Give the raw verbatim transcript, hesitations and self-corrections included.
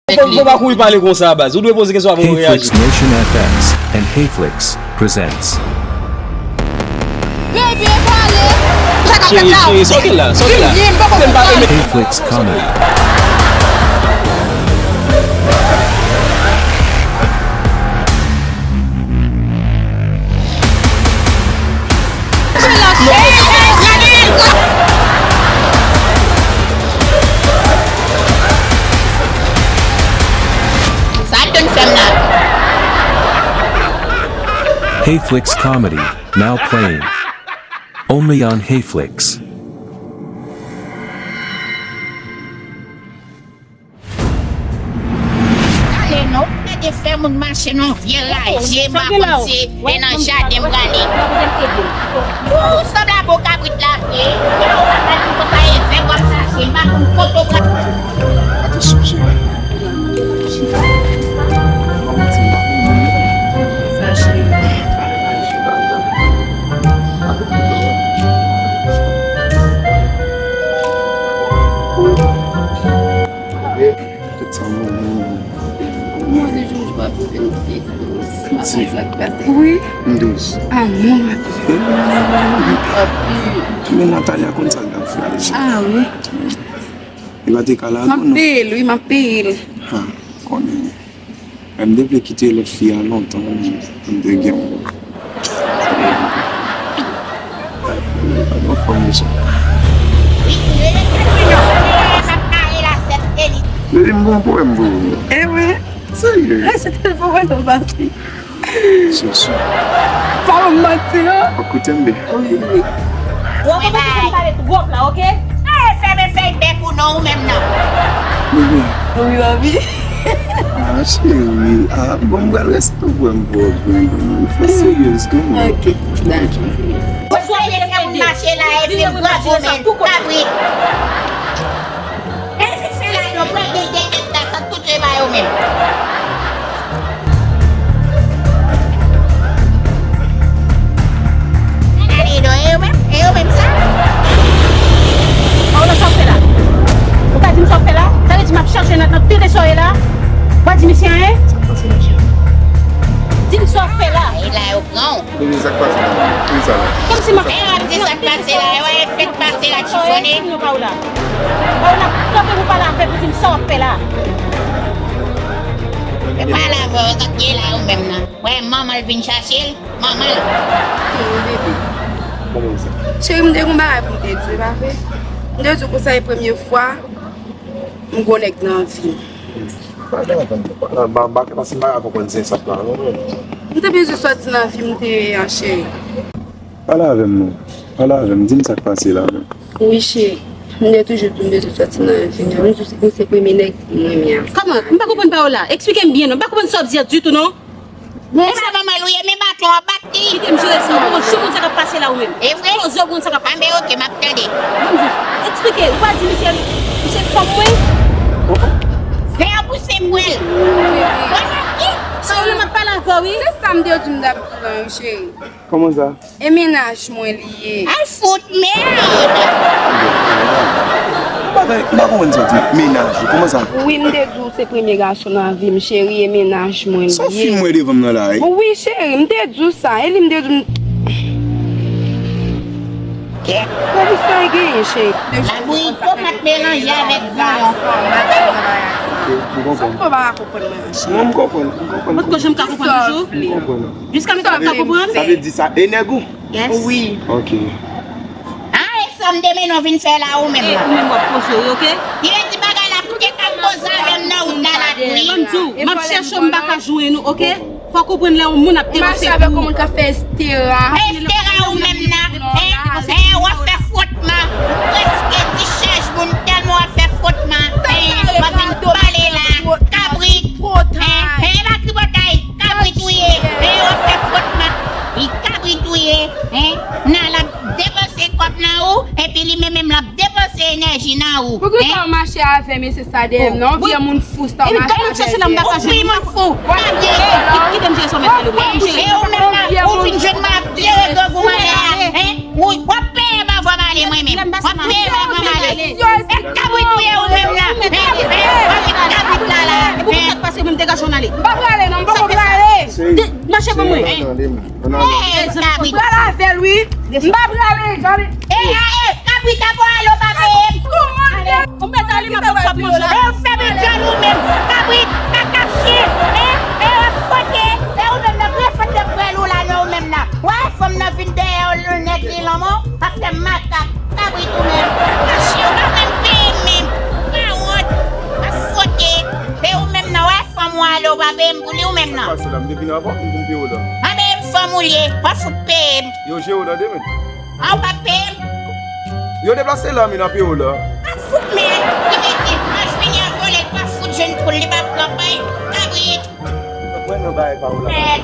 Fò, fò pa kouri pale konsa, baz. Ou dwe poze kesyon avan ou reyaji. Hayflix Motion F X and Hayflix presents. Bebe, pale. Sa k ap fèt la? Cheri, cheri, sòti la, sòti la. Vini, m poko konprann. Hayflix Comedy. Sa ap donn fè m la. Hayflix Comedy, now playing. Only on Hayflix. Gade non, gade fè moun mache nan vye raje, m pa konn se e nan jaden m prale. Ou sanble a bon kabrit la vre. Ou pa ka di konsa e fè w ap mache, m pa konn kote w prale. Tout sa mwen menm. Mwen de jou m pa vin pi dous. Mwen pa sa k pase. Wi. M dous. A non, papi. Papi. Men Natalia konn sa l t ap fè a. A wi. Li pa te ka la tou non. M ap peye l, wi, m ap peye l. Ha, konnen. M te vle kite lòt fi a lontan, men m te gen yon, yon fanm, mesye. Li di m gon pwoblèm pou ou. E wi. Serye? Mwen se telefòn mwen tou, papi. Se sa. Pa ban m manti, non. Ou koute m byen. Wi, wi. Ou konprann sa m pale twòp la, oke? Ay, fèmen fèy bèk ou non, ou menm nan. Wi, wi. Wi, papi. Ah, cheri. Ah, bon, m pral rete pou m pran pwòp. Fò seryez kanmenm. Ok, dakò. Ou sou fè moun mache la, epi m pran goumen, kabrit. Epi se la, yo pran de, de, de, de, de, tout se pa yo menm. Gade non, e yo menm, e yo menm sa. Paola, sa w fè la? Ou ka di m sa w fè la? Sa vle di m ap chache nan, nan tete sa w ye la? Ou pa di misye anyen? Di m sa w fè la. E la yo pran w. Bebe, sa k pase la? Ki sa la? Kòmsi m ap... E w ap di sa k pase la, e w a fèk pase la, chifonnen. Paola, Paola, kanpe pou pale avè m, pou di m sa w ap fè la. E pale avè w, sa k ye la ou menm nan. Wè, manman l vin chache l, manman l. Cheri, bebe. Kòman sa? Cheri, m te gon bagay pou m te di w, pa vre? M te di w konsa e premye fwa m gon nèg nan vi m. Ba, ba, ba, ba, paske m pa ka konprann se sa k la, non, non. M te bezwen sòti nan vi m te ye a, cheri. Pale avè m, non. Pale avè m, di m sa k pase la, menm. Wi, cheri. M te toujou di w m bezwen sòti nan vi m. M di w se, se premye nèg m renmen a. Kòman? M pa konprann pawòl la. Eksplike m byen, non. M pa konprann sa w ap di a ditou, non. E pa manman l ou ye, men baton an bat li. Kite m jere sa, ou pa konn jou konn sa k ap pase la ou menm. E vre? Ou pa konn jou konn sa k ap pase. Anben, oke, m ap tande. Ban m jis eksplike, ou pa di misye, misye fanm mwen? Fè an pouse pwèl. Wè nan ki? Cheri, m ap pale avè w, wi. Se sa m te di w m t ap di w an, wi, cheri. Kòman sa? E mennaj mwen li ye. Al fout mèd! M pa, m pa konprann sa w di, mennaj ou, kòman sa? Wi, m te di w se premye gason nan vi m, cheri, e mennaj mwen li ye. Sa w fin wè devan m nan la, wi? Wi, cheri, m te di w sa, e li m te di w m... Kè? Baby, sa w genyen, cheri? Labouyi tomat melanje avèk vanyan. Ok, m konprann. Sa w pa ka konprann mwen an, cheri? Non, m konprann, m konprann. Mwen poko janm ka konprann toujou. M konprann. Jiskametan w ap ka konprann? Sa vle di sa e nèg ou? Yes. Wi. Ok. Ah, e sa m te mennen w vin fè la ou menm la. Ou menm w ap poze w, ok? Li vle di bagay la pou te ka poze avè m nan wout la la tou, wi. Ban m di w, m ap chèche w, m pa ka jwenn ou, ok? Fò w konprann lè yon moun ap depanse pou ou. Ou mache avèk yon moun k ap fè estera. Estera ou menm la. Hein? Hein, w ap fè fwotman. Ou prèske di chèch moun tèlman w ap fè fwotman. Hein, w ap vin pale la. Kabrit. Hein? Hein, e pa tripotay. Kabrit ou ye, e w ap fè fwotman. Li kabrit ou ye, hein? Nan l ap depanse kòb nan ou, epi li menm menm l ap depanse enèji nan ou, hein? Poukisa w mache avè m e se sa dèyè m nan? Yon vye moun fou sa w mache avè l. Ou vye moun fou. Kite m jere sa w mèt pale w. E ou menm la, ou vin jwenn mwen ap jere grangou malè a, hein? Ou, w ap peye m avan m ale mwen menm. W ap peye m avan m ale. E kabrit ou ye ou menm la. Hein? Hein? Kabrit, kabrit la la. Degaje w n ale. M pa prale non, m poko prale. Mache pou mwen. Tande m, tande m. Ey, kabrit. M pral avè l wi. M pa prale, gade. Ey, ey, kabrit, ap alo pa peye m. Ou mèt ale, m ap fè manje. Ey, ou fèmen djòl ou menm. Kabrit, kaka chen. Ey, ey, fote. Ey, ou menm nan, grefon de pwèl ou la, non, ou menm nan. Wè, fanm nan vin dèyè w, nèg li lanmò, paske makak, kabrit ou menm. Kaka chen, ou pa menm peye m menm. Ou pa wont. Ap fote. Ey, ou menm nan, wè, fanm ou ale, ou pa peye m pou li ou menm nan. Sa k pase la? M te vin avan, m vin peye w la. Anben, m fanm ou l ye, w ap fout peye m. Yo jere w tande, men. An, w p ap peye m. Yo deplase la, men nan peye w la. Ap fout mèd, ki te di, anj vini an vole, l p ap fout jwenn poul, li p ap pran pay, kabrit. Mwen nan bagay pa w la. Mèd.